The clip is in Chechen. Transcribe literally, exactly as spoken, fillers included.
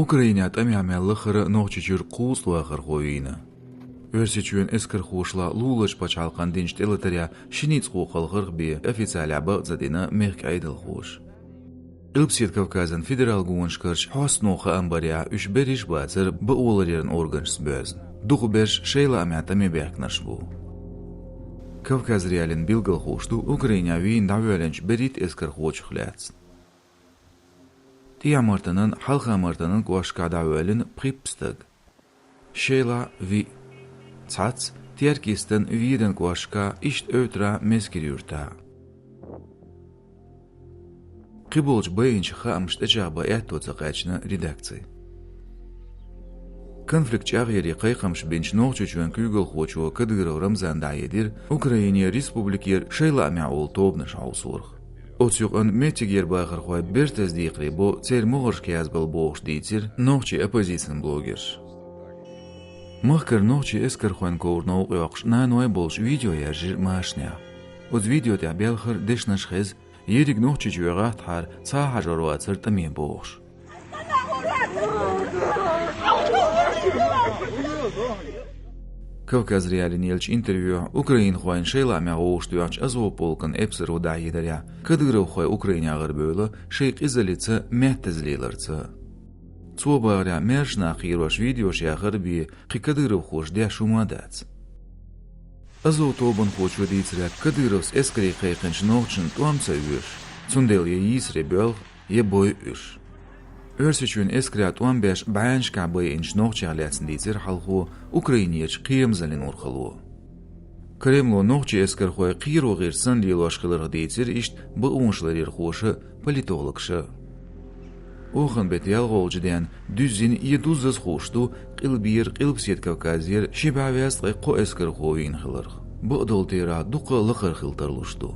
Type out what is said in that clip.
Украинехь тӀамехь мел лахара Нохчийчуьра кхузткъа вахархо вийна. Оьрсийчоьнан эскархоша луларчу пачхьалкхана динчу тӀелатарехь ши ницкъ кхалхарх бен официалехь бакъ ца дина мехкан Ӏедалхоша. Къилбаседа Кавказан федералан гонашкарчу хьостано хаам барехь, уьш берриш а бацара бакъоларъяран органашца боьзна. Дукхахберш шайн лаамехь тӀаме баьхкинарш бу. Кавказ.Реалиин билгалхуш ду Украинехь вийна дӀавоьллинчу берхӀитта эскархочух лаьцна. ТӀехьа-Мартанан, Хьалха-Мартанан кӀошташкахь дӀавоьллина пхи-пхи стаг. Шелахь виъ. Цхьацца Теркйистан Ведан кӀошташкахь, иштта Эвтарахь, Мескер-Юьртахь. Кхиболчу байинчу хаамашна тӀечӀагӀбан аьтто ца кхаьчна редакцин. Конфликт чӀагӀъяран кхайкхамаш бинчу Нохчийчоьнан куьйгалхочо Кадыров Рамзана дӀахьедира Украинера республикера шайн лаамехь олу тобанаш хьовсорах. Оцу юкъанна меттигера бахархой бертаза декхаре бо церан могӀарш кхаьзбала бохуш дийцира нохчийн оппозицин блогерша. Махкара нохчийн эскархойн ковра новкъа йоккхуш наной болчу видео яьржира машанехь. Оцу видео тӀехь белхар дешнаш хеза, ерриг Нохчийчоь гӀаттахьара, цхьа а хьажор вацара тӀаме бохуш. Кавказ.Реалиина еллачу интервьюхь украинхойн шайн лаамехь вовшахтоьхначу Азов полкан эпсаро дӀахьедарехь, кадыровхой Украинехь гӀарабевлла шайн къизаллица, меттаза леларца. Цо бахарехь, маьрша нах кхерош видеош яхар а бен, кхин кадыровхоша деш хӀума а дац. Азов тобанхочо дийцарехь, Кадыровс эскаре кхайкхинчу нохчашна тӀом ца оьшу, цундела я йийсаре боьлху, я бойу уьш. Оьрсийчоьнан эскарехь тӀом беш бӀеннашкахь байинчу нохчех лаьцна дийцира хьалхо Украинерчу кхерамзаллин урхалло. Кремло нохчийн эскархой кхеро гӀирс санна лелош хиларх дийцира иштта бакъонаш ларъярхоша а, политологаша а. Оханан беттан ялхолгӀачу денна дуьззина я дуззаза хууш ду Къилбера, Къилбаседа Кавказера ши бӀе везткъе кхо эскархо вийна хиларх. Бакъдолу терахь дукха лакхара хила тарлуш ду.